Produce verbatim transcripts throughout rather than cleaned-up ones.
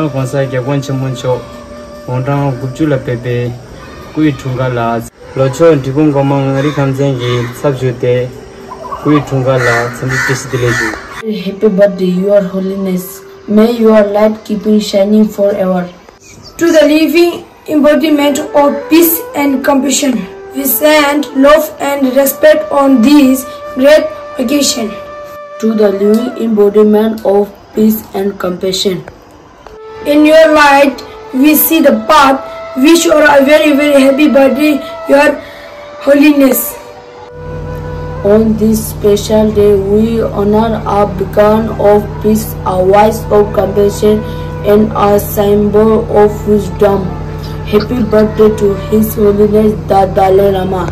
༸གོང་ས་༸སྐྱབས་མགོན་ཆེན་པོ་མཆོག་དགུང་གྲངས་དགུ་བཅུ་ལ་ཕེབས་པའི་སྐུའི་འཁྲུངས་སྐར་ལ། ལྷོ་ཕྱོགས་འབྲི་གུང་སྒོ་མང་མངའ་རིས་ཁམས་ཚན་གྱི་ཚབ་ཞུས་ཏེ། སྐུའི་འཁྲུངས་སྐར་ལ་འཚམས་འདྲི་བཀྲ་ཤིས་བདེ་ལེགས་ཞུ། Happy birthday, Your Holiness. May your light keeping shining forever. To the living embodiment of peace and compassion, we send love and respect on this great occasion. To the living embodiment of peace and compassion. In your light, we see the path. Wish you a very, very happy birthday, Your Holiness. On this special day, we honor a beacon of peace, a voice of compassion, and a symbol of wisdom. Happy birthday to His Holiness the Dalai Lama.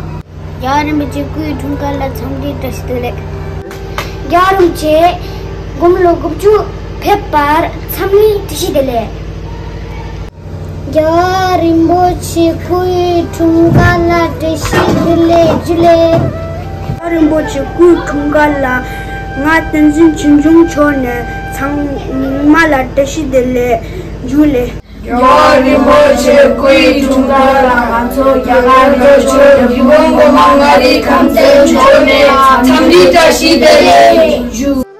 རྒྱལ་བ་རིན་པོ་ཆེ་སྐུའི་འཁྲུངས་སྐར་ལ་འཚམས་འདྲི་བཀྲ་ཤིས་བདེ་ལེགས། རྒྱལ་བ་རིན་པོ་ཆེ་དགུང་ལོ་དགུ་བཅུ་ཕེབས་པར་འཚམས་འདྲི་བཀྲ་ཤིས་བདེ་ལེགས། རྒྱལ་བ་རིན་པོ་ཆེ་སྐུའི་འཁྲུངས་སྐར་ལ་བཀྲ་ཤིས་བདེ་ལེགས་ཇུ་ལེ། རྒྱལ་བ་རིན་པོ་ཆེ་སྐུའི་འཁྲུངས་སྐར་ལ་ང་བསྟན་འཛིན་ཆོས་འབྱུང་མཆོག་ནས་ཚང་མ་ལ་བཀྲ་ཤིས་བདེ་ལེགས་ཇུ་ལེ། རྒྱལ་བ་རིན་པོ་ཆེ་སྐུའི་འཁྲུངས་སྐར་ལ་ང་ཚོ་རྒྱ་གར་ལྷོ་ཕྱོགས་འབྲི་གུང་སྒོ་མང་མངའ་རིས་ཁམས་ཚན་མཆོག་ནས་འཚམས་འདྲི་བཀྲ་ཤིས་བདེ་ལེགས་ཞུ།